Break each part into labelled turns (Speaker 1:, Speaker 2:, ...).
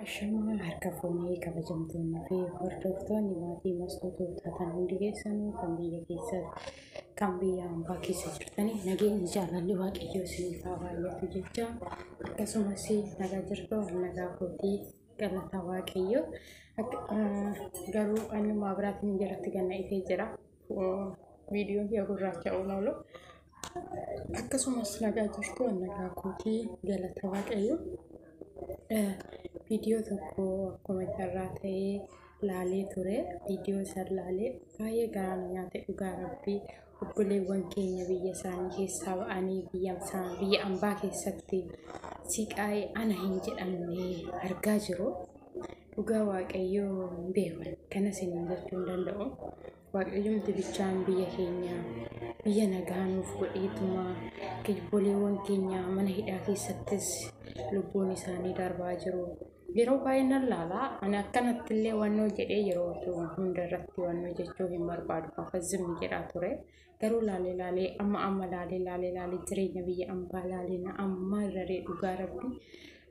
Speaker 1: Ashamaa harka fuunee kabajamtoonnii fi hordoftoonni maatii masnootaa taatan hundi keessanuu kan biyya keessa kan biyya hambaa keessa jirtanii nageenyi jaalalli waaqayyoo isiniif haa baay'atu jecha akkasumas nagaa jirtu nagaa kootii galata waaqayyoo garuu ani maabiraatiin jalatti ganna ifee jira viidiyoon kiyya gurraacha'uun oolu akkasumas nagaa jirtu nagaa kootii galata waaqayyoo. Viidiyoo tokko akkuma carraa ta'ee laalee ture. Viidiyoo san laalee baay'ee garaa na nyaate dhugaa rabbii obboleewwan keenya biyya isaanii keessaa ba'anii biyya biyya ambaa keessatti siqaa'ee ana hin jedhamne argaa jiru. Dhugaa waaqayyoo hin beekan kana isiniin jechuu hin danda'u. Waaqayyomti bichaan biyya keenya biyya nagaa nuuf godheetuma obboleewwan keenya mana hidhaa keessattis lubbuun isaanii darbaa jiru. Yeroo baay'ee nan laala. Ani akkanatti illee wannoo jedhee yeroo hunda irratti wannoo jechuu hin barbaadu. Afa zimmi jedhaa ture. Garuu laalee laalee amma amma laalee laalee laalee jireenya biyya ambaa laalee na amma irraree dhugaa rabbi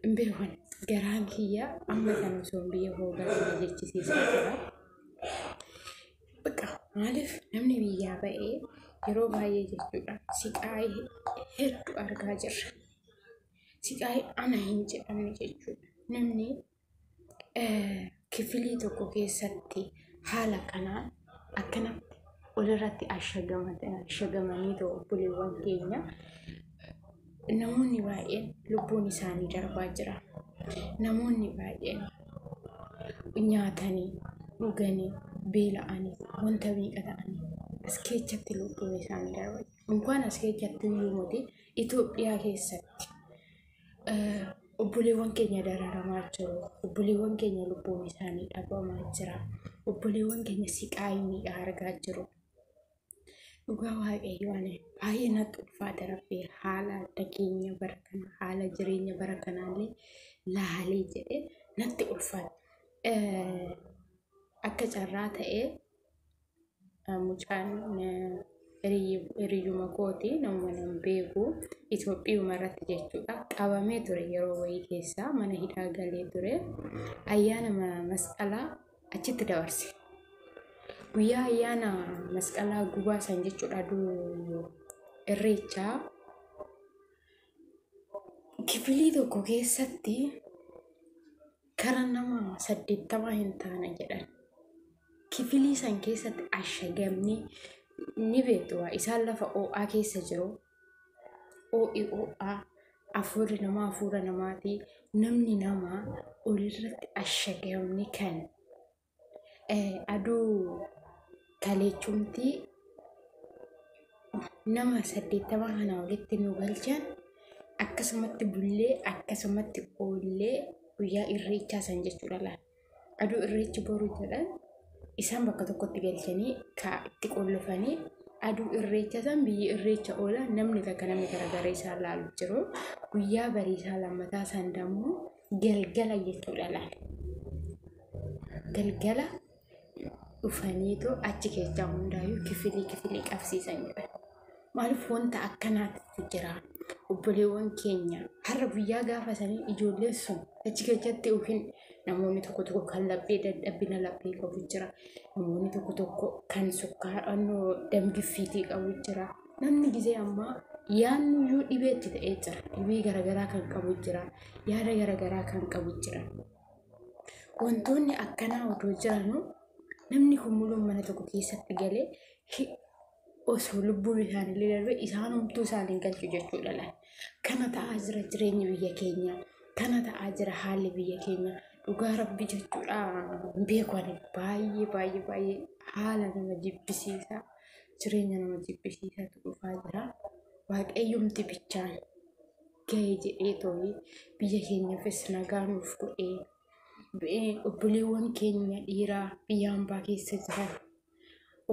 Speaker 1: hin beekan. Garaan kiyya amma kana osoo biyya koo galee na jechisiisaa jira. Bakka maaliif namni biyyaa ba'ee yeroo baay'ee jechuudha siqaayii hedduu argaa jirra. Siqaayii ana hin jedhamne jechuudha. Namni kifilii tokko keessatti haala kanaan akkanatti walirratti ashagamanii ta'u obboleewwan keenya namoonni baay'een lubbuun isaanii darbaa jira. Namoonni baay'een nyaatanii dhuganii beela'anii wanta meeqa ta'anii as keessatti lubbuun isaanii darbaa jira. Inkwaan as keessatti iyyuu miti Itoophiyaa keessatti obboleewwan keenya dararamaa jiru. Obboleewwan keenya lubbuun isaanii dhabamaa jira. Obboleewwan keenya siqaayii miidhaa argaa jiru. Dhugaa waaqayyoo ani baay'ee natti ulfaata rabbi haala nageenya bara kana haala jireenya bara kanaallee laalee jedhee natti ulfaata. Akka carraa ta'ee mucaan hiriyyuma kooti namuma nan beeku Itoophiyuma irratti jechuudha qabamee ture yeroo wayii keessaa mana hidhaa galee ture ayyaana masqalaa achitti dabarse. Guyyaa ayyaana masqalaa gubaa san jechuudha aduu irreechaa kifilii tokko keessatti kara nama 80 hin taane jedhan. Kifilii san keessatti ashagamni ni beektu waa isaan lafa oo'aa keessa jiru. Oo'i oo'aa hafuurri namaa hafuura namaati. Namni namaa olirratti ashagamni kan aduu kaleechumtii nama 80 kana walitti nu galchan akkasumatti bullee akkasumatti oollee guyyaa irreechaa san jechuudha laal. Aduu irreechi boru jedhan isaan bakka tokkotti galchanii itti qollofanii aduu irreecha san biyyi irreecha oola namni takka namni garagaree isaan laalu jiru. Guyyaa bariisaa lammataa san dammoo galgala jechuudha laal. Galgala dhufaniitu achi keessaa hundaayyuu kifilii kifilii qabsiisan jedhan. Maaliif wanta akkanaatu jira? Obboleewwan keenya har'a guyyaa gaafa sanii ijoolleen sun achi keessatti yookiin namoonni tokko tokko kan laphee dadhabina laphee qabu jira. Namoonni tokko tokko kan sukkaara damgiffiitii qabu jira. Namni gizee ammaa yaannuyyuu dhibeetti ta'ee jira. Dhibee garaagaraa kan qabu jira. Yaada garaagaraa kan qabu jira. Wantoonni akkanaa otoo jiranuu namni kun muluun mana tokko keessatti galee osoo lubbuun isaaniillee darbe isaanumtuu isaan hin galchu jechuudha laal. Kana ta'aa jira jireenyi biyya keenyaa. Kana ta'aa jira haalli biyya keenyaa. Dhugaa rabbi jechuudha hin beeku ani baay'ee baay'ee baay'ee haala nama jibbisiisaa jireenya nama jibbisiisaatu dhufaa jira. Waaqayyumti bichaan ga'e jedhee tooyi biyya keenyaafis nagaa nuuf godhee obboleewwan keenya dhiiraa biyya hambaa keessa jiran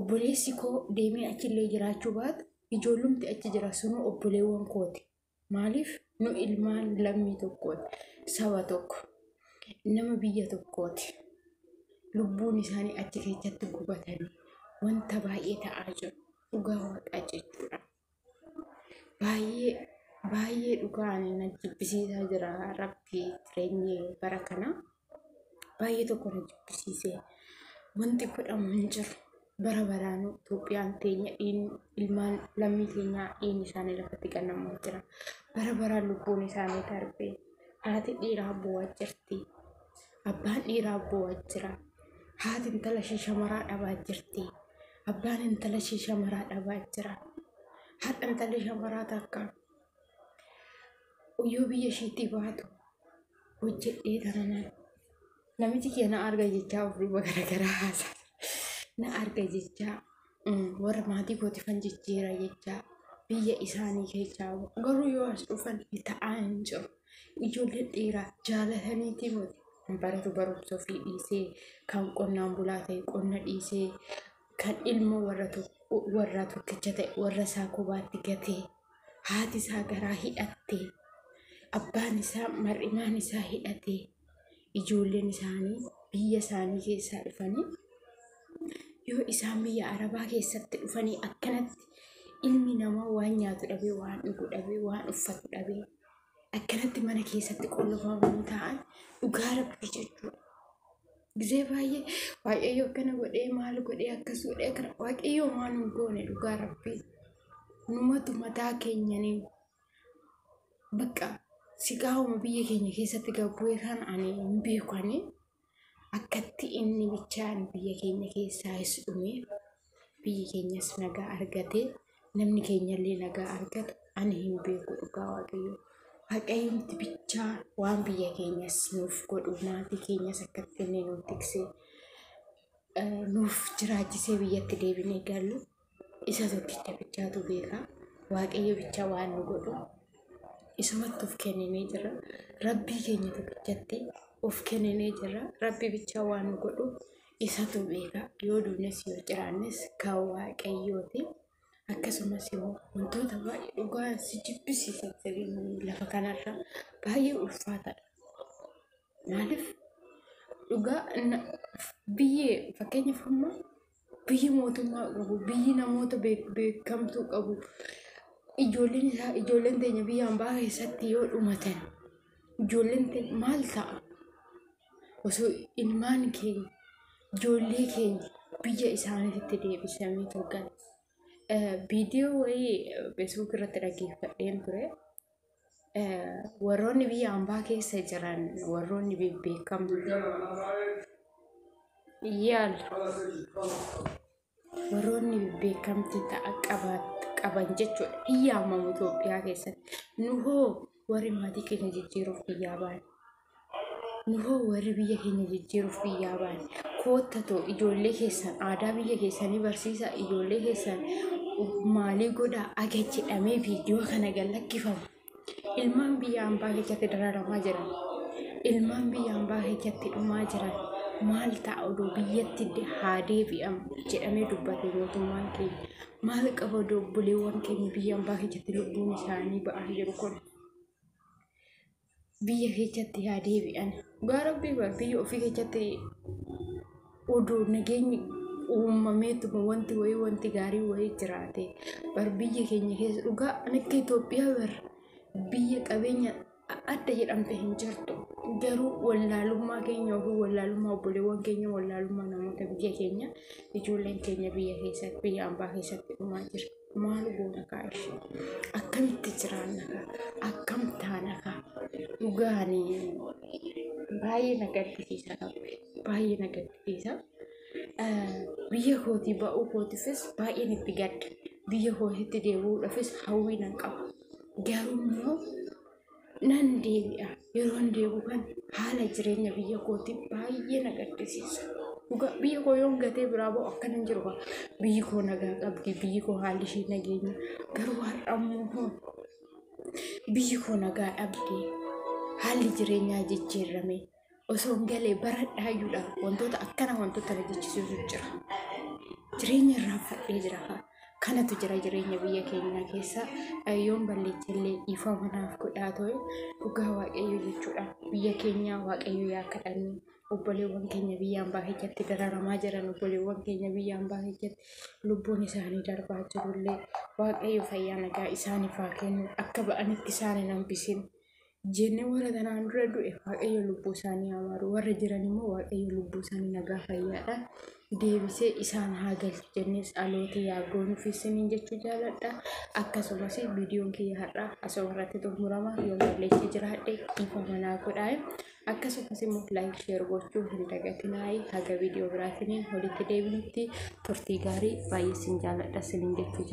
Speaker 1: obboleessi koo deemee achillee jiraachuu baatu ijoollumti achi jira sunuu obboleewwan kooti. Maaliif nu ilmaan lammii tokkooti saba tokko nama biyya tokkooti. Lubbuun isaanii achi keessatti gubatanii wanta baay'ee ta'aa jiru dhugaa waaqaa jechuudha. Baay'ee baay'ee dhugaa ani na jibbisiisaa jira rabbi jireenyi bara kana. Baay'ee tokko na jibbisiise. Wanti godhamu hin jiru. Bara baraanuu Itoophiyaan teenya ilmaan lammii keenyaa dhiigni isaanii lafatti gannamaa jira. Bara baraan lubbuun isaanii darbee haati dhiiraa boo'aa jirti. Abbaan dhiiraa boo'aa jira. Haati intala ishee shamaraa dhabaa jirti. Abbaan intala ishee shamaraa dhabaa jira. Har'a intalli shamaraa takka yoo biyya isheetti baatu hojjedhee tananaan namichi kee na arga jechaa of duuba garagaraa haasaa na arga jechaa warra maatii kootifan jijjiira jechaa biyya isaanii keessaa garuu yoo as dhufan ta'aa hin jiru. Ijoolleen dhiiraa jaalataniitii miti kan baratu barumsa ofii dhiisee kan qonnaan bulaa ta'e qonna dhiisee kan ilma warra tokkicha ta'e warra isaa kophaatti gatee haati isaa garaa hidhattee abbaan isaa mar'imaan isaa hidhatee ijoolleen isaanii biyya isaanii keessaa dhufanii yoo isaan biyya arabaa keessatti dhufanii akkanatti ilmi namaa waan nyaatu dhabee waan dhugu dhabee waan uffatu dhabee akkanatti mana keessatti qollofamanii taa'an dhugaa rabbii jechuudha. Gizee baay'ee waaqayyo akkana godhee maal godhee akkas godhee akkana waaqayyo waan hin goone dhugaa rabbii numatu mataa keenyanii bakka siqaa'uma biyya keenya keessatti gabbu'ee kan ani hin beeku ani akkatti inni bichaan biyya keenya keessaas dhume biyyi keenyas nagaa argate namni keenyallee nagaa argatu ani hin beeku dhugaa waaqayyo. Waaqayyomti bichaa waan biyya keenyas nuuf godhu maatii keenyas akkatti inni nuuf tiksee nuuf jiraachisee biyyatti deebinee gallu isa tokkicha bichaatu beeka. Waaqayyo bichaa waan nu godhu isumatti of kenninee jira. Rabbii keenya tokkichatti of kenninee jira. Rabbi bichaa waan nu godhu isatu beeka. Yoo duunes yoo jiraannes kan waaqayyooti. Akkasumas immoo wantoota baay'ee dhugaa si jibbisiisan lafa kanarra baay'ee ulfaataadha. Maaliif dhugaa biyyi fakkeenyaaf amma biyyi mootummaa qabu biyyi namoota beekamtuu qabu ijoolleen isaa ijoolleen teenya biyya hambaa keessatti yoo dhumatan ijoolleen teenya maal ta'a? Osoo ilmaan keenya ijoollee keenya biyya isaaniitti deebisamee tolgan. Viidiyoo wayii feesbuuk irratti dhaggeeffadheen ture. Warroonni biyya hambaa keessa jiran warroonni bebbeekamoo yaala warroonni bebbeekamtii ta'a qaban jechuudha. Hin yaamamu Itoophiyaa keessatti. Nu hoo warri maatii keenya jijjiiruuf biyyaa baane. Nu hoo warri biyya keenya jijjiiruuf biyyaa baane. Koottatoo ijoollee keessan aadaa biyya keessanii barsiisaa ijoollee keessan maalii godhaa aga jedhamee viidiyoo kana gad lakkifamu. Ilmaan biyya hambaa keessatti dararamaa jiran. Ilmaan biyya hambaa keessatti dhumaa jiran. Maal ta'a odoo biyyatti haa deebi'amu jedhamee dubbate mootummaan keenya. Maal qaba odoo obboleewwan keenya biyya hambaa keessatti lubbuun isaanii ba'aa jiru kun. Biyya keessatti haa deebi'an. Dhugaa rabbii bar biyya ofii keessatti odoo nageenyi uumameetuma wanti wayii wanti gaarii wayii jiraate bar biyya keenya keessa dhugaa akka Itoophiyaa bar biyya qabeenya adda jedhamte hin jirtu. Garuu wallaalummaa keenya yookiin wallaalummaa obboleewwan keenya wallaalummaa namoota biyya keenya ijoolleen keenya biyya keessatti biyya hambaa keessatti dhumaa jira. Maal goona kaa ishee? Akkamitti jiraanna kaa? Akkam taana kaa? Dhugaanii baay'ee na gaddisiisa rabbi. Baay'ee na gaddisiisa. Biyya kootii ba'uu kootiifis baay'een itti gadda. Biyya kootiitti deebi'uudhaafis hawwii nan qaba. Garuu immoo nan deebi'a. Yeroon deebi'u kan haala jireenya biyya kootii baay'ee na gaddisiisa. Dhugaa biyya koo yoon gatee biraa ba'u akkana hin jiru. Biyyi koo nagaa qabdi. Biyyi koo haalli ishee nageenya. Garuu har'a immoo biyyi koo nagaa dhabde. Haalli jireenyaa jijjiirame. Osoo hin galee baradhaayyuudha. Wantoota akkana wantoota na jechisiisu jira. Jireenya irraanfadhee jira. Kanatu jira jireenya biyya keenyaa keessa. Yoon balleechallee dhiifama naaf godhaa ture dhugaa waaqayyo jechuudha. Biyya keenya waaqayyo yaa kadhannu. Obboleewwan keenya biyya hambaa keessatti dararamaa jiran obboleewwan keenya biyya hambaa keessatti lubbuun isaanii darbaa jirullee waaqayyo fayyaa nagaa isaaniif haa kennu. Akka ba'anitti isaan hin hambisin. Jennee warra tanaan dura du'e Waaqayyo lubbuu isaanii haa maaru. Warra jiran immoo Waaqayyo lubbuu isaanii nagaa fayyaadhaan deebisee isaan haa galchu jennee dhaloota yaa goonuuf isiniin jechuu jaaladha. Akkasumas viidiyoon kiyya har'aa asuma irratti xumurama. Yoo balleessee jiraadhe dhiifama naa godhaa. Akkasumas immoo like share gochuu hin dagatinaa. Haga viidiyoo biraatiin walitti deebinutti turtii gaarii, baay'ee isin jaaladha isiniin jechuu jaaladha.